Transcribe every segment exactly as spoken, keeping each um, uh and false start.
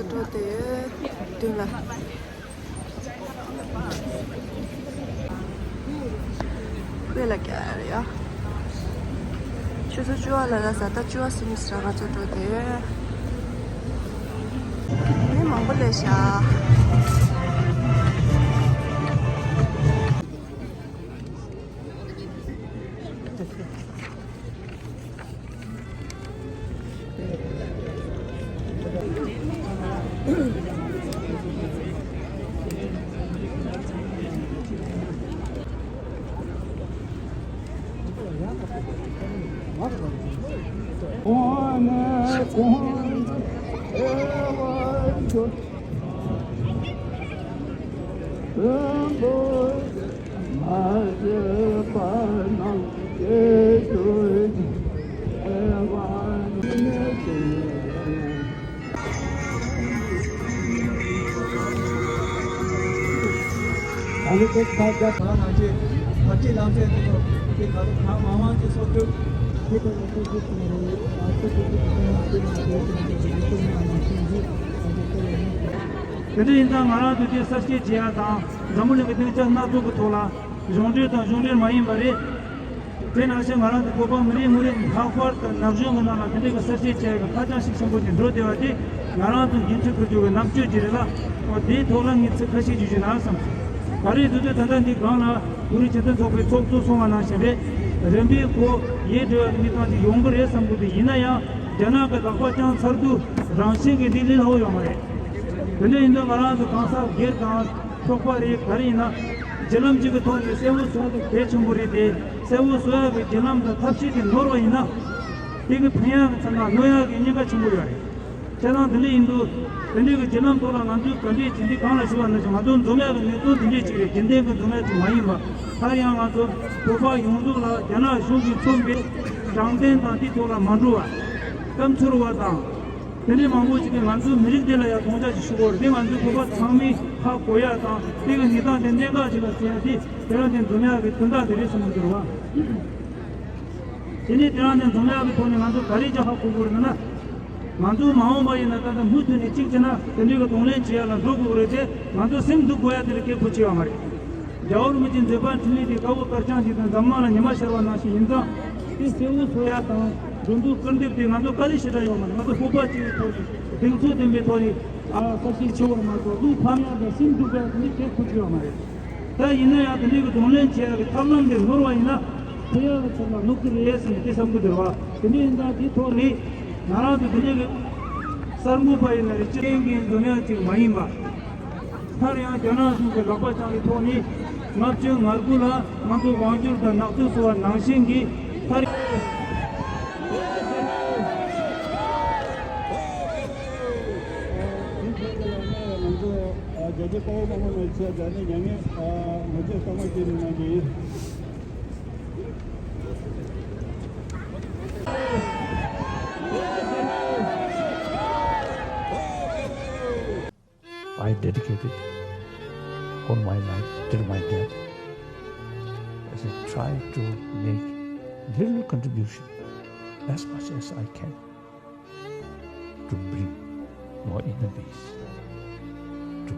འགྲོ་དེ་མདུན་ལ། དཔེ་ལ་རྒྱག་ཡ། ཆུ་ཚོད་བཅུ་པ་ལ་ལ་ས་ད་བཅུ་པ་ཟིན་ས་ང་ཚོ་འགྲོ་དེ། མི་མང་པོ་སླེབས་ཤག་དེ་འདྲ་ཡིན་ཙང་ང་རང་ཚོ་དེ་གསར་བརྗེ་བྱེད་ཡ་དང་འཛམ་བུ་གླིང་གི་སྡིངས་ཆ་སྣ་ཚོགས་ཀྱི་ཐོག་ལ་གཞུང་འབྲེལ་དང་གཞུང་འབྲེལ་མ་ཡིན་པ་རེད། དེ་ནང་བཞིན་ང་རང་ཚོ་བོད་པ་མི་རེ་ངོ་རེ་ལྷག་པར་དུ་ན་གཞོན་གྱི་ནང་ལ་དེ་འདྲའི་གི་གསར་བརྗེ་བྱེད་ཡ་གི་ཧ་ཅང་ཤུགས་ཆེན་པོ་ཅིག་འགྲོ་བསྡད་པ་དེ་ང་རང་ཚོ་འགན་འཁྲི་འཁུར་རྒྱུ་གི་རྣམ་དཔྱོད་ཅིག་རེད་ལ། འོ་དེའི་ཐོག་ལ་ངས་ཚིག་ཁ་ཤས་ཅིག་ཞུས་ན་བསམ། ད་རེས་དུས་ཚོད་ད་ལྟ་འདི་སྒང་ལ་བོད་རིགས་སྤྱི་མཐུན་ཚོགས་པའི་ཚོགས་གཙོ་གསུངས་པ་ནང་བཞིན་རེད། རིམ་པས་བསྐོ་ཡས་འགྲོ་ཡ་གི་གནས་སྟངས་ཅིག་ཡོང་གི་རེད་བསམ་གི་འདུག་ཡིན་ན་ཡང་རྒྱ་ནག་གི་ལག་པ་བརྐྱངས་ཚར་དུས་རང་བཞིན་གྱི་འདི་ལས་སླ་པོ་ཡོད་མ་རེད། དེ་འདྲ་ཡིན་དུས་ང་རང་ཚོ་གང་ཟག་སྒེར་དང་ཚོགས་པ་རེད་ག་རེ་ཡིན་ན་བརྒྱུད་ལམ་གཅིག་གི་ཐོག་ནས་གསལ་པོ་བཟོ་ཡ་དེ་གལ་ཆེན་པོ་རེད་དེ། གསལ་པོ་བཟོ་ཡ་གི་བརྒྱུད་ལམ་དང་ཐབས་ཤེས་དེ་ནོར་བ་ཡིན་ན་དེ་གི་ཕན་ཡ་གི་ཚད་ན་གནོད་ཡ་གི་ཉེན་ཁ་ཆེན་པོ་ཡོད་རེད། ཁྱེད་རང་དེ་འདྲ་ཡིན་དུས་དེ་འདྲའི་གི་བརྒྱུད་ལམ་ཐོག་ལ་ང་ཚོས་ག་འདྲས་བྱེད་འདི་གང་ལ་ཞུ་བ་ནང་བཞིན་ང་ཚོ་འཛོམས་ཡ་གི་གནས་ཚུལ་དེ་འདྲས་ཅིག་རེད། རྒྱུན་ལྡན་གི་འཛོམས་ཡ་ཅིག་མ་ཡིན་པ། སླར་ཡང་ང་ཚོ་བོད་པ་ཡོངས་རྫོགས་ལ་རྒྱ་ནག་གཞུང་གིས་མཚོན་པའི་དྲང་བདེན་དང་དེའི་ཐོག་ལ་མ་འགྲོ་བ། སྐམ་ཚུར་བ་དང་། དེ་འདྲའི་མང་པོ་ཞིག་གིས་ང་ཚོའི་མི་རིགས་དེ་ལ་ཡང་དོགས་འཆར་ཞིག་ཞུ་དགོས་རེད། དེ་ང་ཚོའི་བོད་པ་ཚང་མས་ཧ་གོ་ཡ་དང་དེ་གི་གནས་སྟངས་དེ་གནད་འགག་ཅིག་ལ་བརྩི་ཡ་དེ་དེ་རང་དེ་འཛོམས་ཡག་གི་དོན་དག་དེ་རེད་བསམ་གྱི་འདུག་བ། དེ་ནས་དེ་རང་དེ་འཛོམས་ཡག་གི་ཐོག་ནས་ང་ཚོ་ག་རེ་ཅིག་ཧ་གོ་དགོས་རེད་ན། ང་ཚོ་མ་འོངས་པ་ཡིན་ན་ད་ལྟ་མུ་མཐུད་ནས་གཅིག་བྱས་ན་དེ་འདྲའི་གི་གདོང་ལེན་བྱེད་ཡ་ལ་འགྲོ་དགོས་རེད་དེ། ང་ཚོ་སེམས་སྡུག་དགོས་ཡ་དེ་ལས་སྐད་ཆ་ཡོད་མ་རེད། རྒྱལ་བ་རིན་པོ་ཆེའི་མཛད་པ་འཕྲིན་ལས་དེ་དཀར་པོ་དཀར་རྐྱང་ཞིག་དང་འཛམ་གླིང་ལ་ཉི་མ་ཤར་བ་ནང་བཞིན་ཡིན་ཙང་། དེ་གསལ་པོ་བཟོ་ཡ་དང་འགྲོ་འདུག་སྐུར་འདེབས་དེ་ང་ཚོ་དཀའ་ལས་ཞེ་དྲག་ཡོད་མ་རེད། ང་ཚོ་སྤོབས་པ་སྐྱེ་བའི་ཐོག་ནས་གདེང་ཚོད་ལྡན་པའི་ཐོག་ནས་ཨ་གསལ་བཤད་བྱེད་པར་མ་གཏོགས་གླུ་ཕམ་ཡ་དང་སེམས་སྡུག་པ་དེ་འདྲའི་སྐད་ཆ་ཡོད་མ་རེད། ད་ཡིན་ན་ཡང་དེ་འདྲའི་གི་གདོང་ལེན་བྱེད་ཡ་གི་ཐབས་ལམ་དེ་ནོར་བ་ཡིན་ན་ཕན་ཡ་གི་ཚད་ལ་གནོད་ཀྱི་རེད་ཟེར་ནས་དེ་བསམ་གི་འདུག་བ། དེ་འདྲ་ཡིན་ཙང་དེའི་ཐོག་ནས་ང་རང་ཚོ་དེ་འདྲའི་གི་གསར་འགོད་པ་ཡིན་ན་རེད། སྤྱི་ཡོངས་ཀྱི་འཛོམས་ཡ་ཅིག་མ་ཡིན་པ། སླར་ཡང་རྒྱ་ནག་གཞུང་གི་ལག་པ་བརྐྱངས་པའི་ཐོག་ནས་ལྔ་བཅུ་ང་དགུ་ལ་ང་ཚོ་དབང་བསྒྱུར་དང་ནག་འཛུགས་སུ་བ་ནང་བཞིན་གྱི་སླར། ང་ཚོ་རྒྱ་ཆེ་དཔའ་བོ་དམག་དམངས་ནས་ཆེད་དུ་ནས་མྱ་ངན་ངོ་རྒོལ་གཙང་མ་བྱས་ནས་གནང་གི་ཡིན། I dedicated all my life till my death as I try to make little contribution as much as I can to bring more inner peace to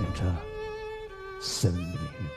entire seven billion people.